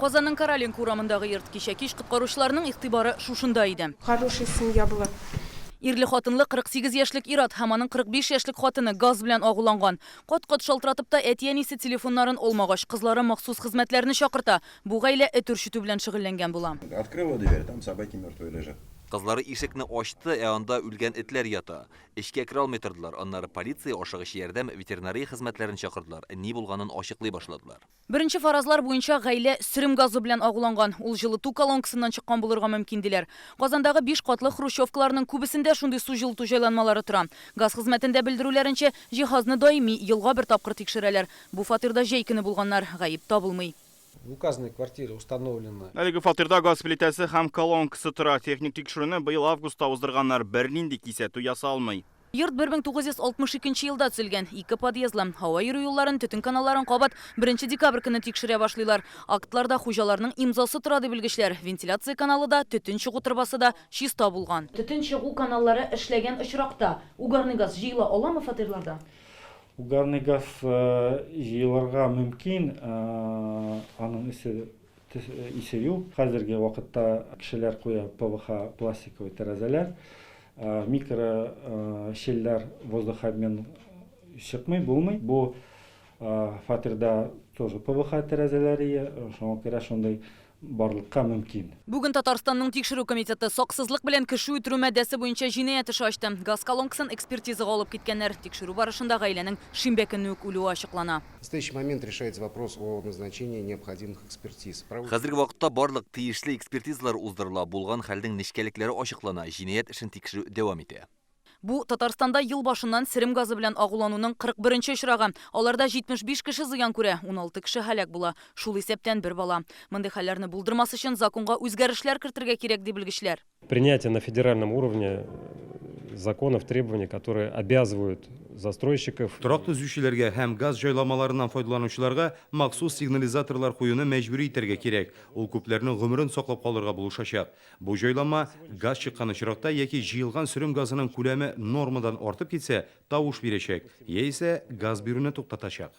Казанның Короленко урамындагы йорт. Кичә кич коткаручыларның игътибары шушында иде. Хорошая семья была. Ирле-хатынлы 48 яшьлек ир-ат һәм аның 45 яшьлек хатыны газ белән агуланган. Кат-кат шалтыратып та әти-әнисе телефоннарын алмагач, кызлары махсус хезмәтләрне чакырта. Бу гаилә эт үрчетү белән шөгыльләнгән була. Открыла дверь, там собаки мертвые лежат. Кызлары ишекне ачты, ә анда үлгән этләр ята. Эчкә керә алмый тордылар. Аннары полиция, ашыгыч ярдәм, ветеринария хезмәтләрен чакырдылар. Ни булганын ачыклый башладылар. Беренче фаразлар буенча, гаилә сөрем газы белән агуланган. Ул җылыту колонкасыннан чыккан булырга мөмкин, диләр. Казандагы биш катлы хрущевкаларның күбесендә шундый су җылыту җайланмалары тора. Газ хезмәтендә белдерүләренчә, җиһазны даими, елга бер тапкыр тикшерәләр. Бу фатирда җәй көне булганнар, гаеп табылмый. В указанной квартире установлено. Әлеге фатирда газ плитәсе һәм колонкасы тора. Техник тикшерүне быел августта уздырганнар. Бернинди кисәтү ясалмый. Йорт 1962 елда төзелгән, ике подъездлы. Һава йөрү юлларын, төтен каналларын кабат беренче декабрь көнне тикшерә башлыйлар. Актларда хуҗаларның имзасы тора, ди белгечләр. Вентиляция каналы да, төтен чыгу торбасы да чиста булган. Төтен чыгу каналлары эшләгән очракта, угарный газ җыела аламы фатирларда? Угарный газ җыелырга мөмкин, аның исе исе юк. Хәзерге вакытта кешеләр куя ПВХ пластиковый тәрәзәләр. Микро щельләр воздухообмен чыкмый, булмый. Бу фатирда тоже ПВХ тәрәзәләр ие, шуңа күрә шундый барлыкка мөмкин. Бүген Татарстанның Тикшерү комитеты саксызлык белән кеше үтерү маддәсе буенча җинаять эше ачты. Газ колонкасын экспертизага алып киткәннәр. Тикшерү барышында гаиләнең шимбә көнне үк үлүе ачыклана. В настоящий момент решается вопрос о назначении необходимых экспертиз. Хәзерге вакытта барлык тиешле экспертизалар уздырыла, булган хәлнең нечкәлекләре ачыклана, җинаять эшен тикшерү дәвам итә. Бу, Татарстанда ел башыннан серем газы белән агулануның 41 нче очрагы. Аларда 75 кеше зыян күрә, 16 кеше һәлак була, шул исәптән бер бала. Мондый хәлләрне булдырмас өчен законга үзгәрешләр кертергә кирәк, ди белгечләр. Принятие на федеральном уровне законов, требований, которые обязывают застройщиков. Торак төзүчеләргә һәм газ җайламаларыннан файдаланучыларга махсус сигнализаторлар куюны мәҗбүри итәргә кирәк. Ул күпләрнең гомерен саклап калырга булышачак. Бу җайланма газ чыккан очракта яки җыелган сөрем газының күләме нормадан артып китсә, тавыш бирәчәк, яисә газ бирүне туктатачак.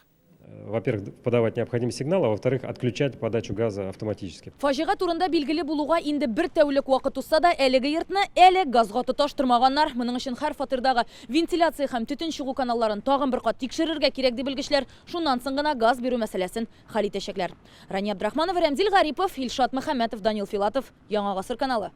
Во-первых, подавать необходимый сигнал, а во-вторых, отключать подачу газа автоматически. Фаҗига турында билгеле булуга инде бер тәүлек вакыт узса да, әлеге йортны әле газга тоташтырмаганнар. Моның өчен һәр фатирдагы вентиляция һәм төтен чыгу каналларын тагын бер кат тикшерергә кирәк, ди белгечләр. Шуннан соң гына газ бирү мәсьәләсен хәл итәчәкләр. Рания Абдрахманова, Рәмзил Гарипов, Илшат Мөхәммәтов, Данил Филатов, Яңа Гасыр каналы.